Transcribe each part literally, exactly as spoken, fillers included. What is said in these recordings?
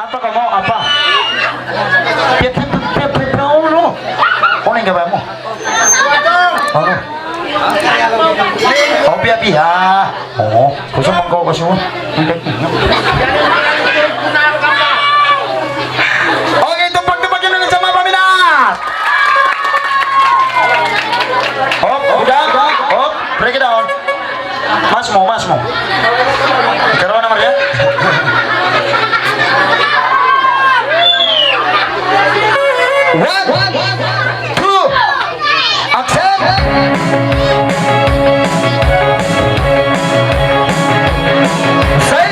Apa kamu? Apa? Piya, piya, piya, piya, piya, ulo. Ano in gabay mu? Ano? Oh, piya, piya. Oh, gusto mong ko, gusto mo? Okay, tumpak, tumpak yun ulit sa mga paminat. Hop, udah, hop, break it down. Mas mu, mas mu. Ikaw naman yan. One, two, action! Say,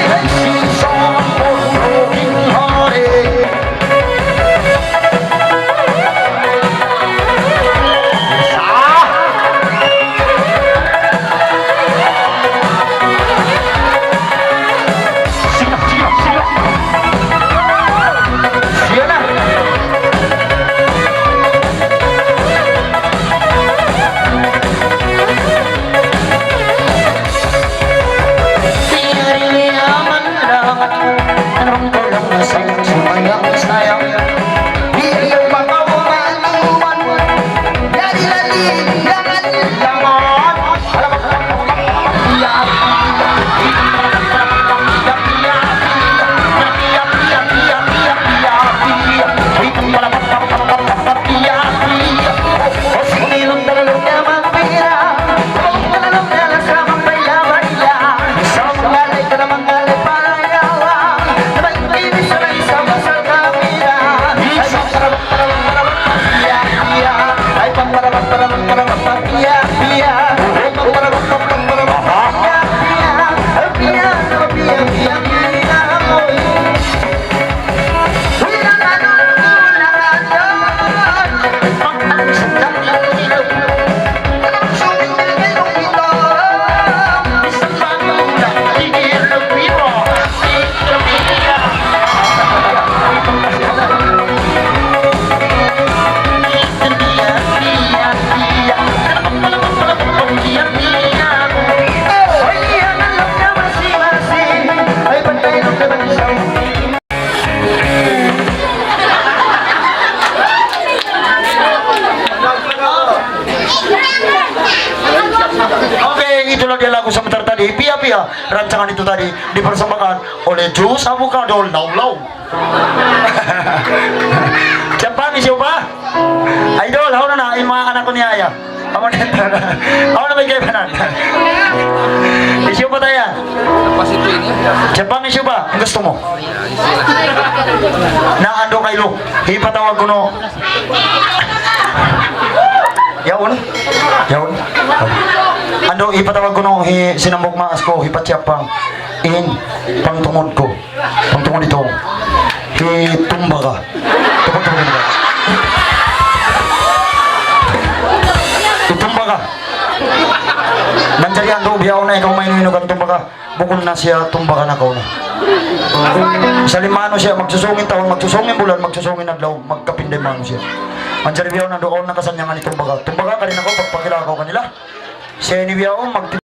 Okay, itulah dia lagu sebentar tadi. Piya-piya, rancangan itu tadi dipersembahkan oleh jus avocado Laulaw. Siapa ni, siapa? Idol, hawnu na, in manga anak ku niya, ya. Amu na ito na. Amu na may kaibanan. Hisiyu pa ta yan? Siapa ni, siapa? In gusto mu? Na andu' kaylu. Hipatawag kunu'. Yaun. Yaun. Andu', hipatawag kunu' hi sin hambuuk maas ku, hi Patsiyapang. In pangtungud ku. Pangtungud itu. Hi Tumbaga. Tungud, tungud, tungud. Hi Tumbaga. Manjari andu' bihaun na ikaw mainu-inu kan Tumbaga. Bukun na siya Tumbaga na kaw na. Sa' limanu siya, magsusung in tahun, magsusung in bulan, magsusung in adlaw, magkapinda in manusiya'. Manjari bihaun andu' kaw na kasannyangan hi Tumbaga. Tumbaga, kari na kaw, pagpakila kaw kanila. Siya ini bihaun, mag-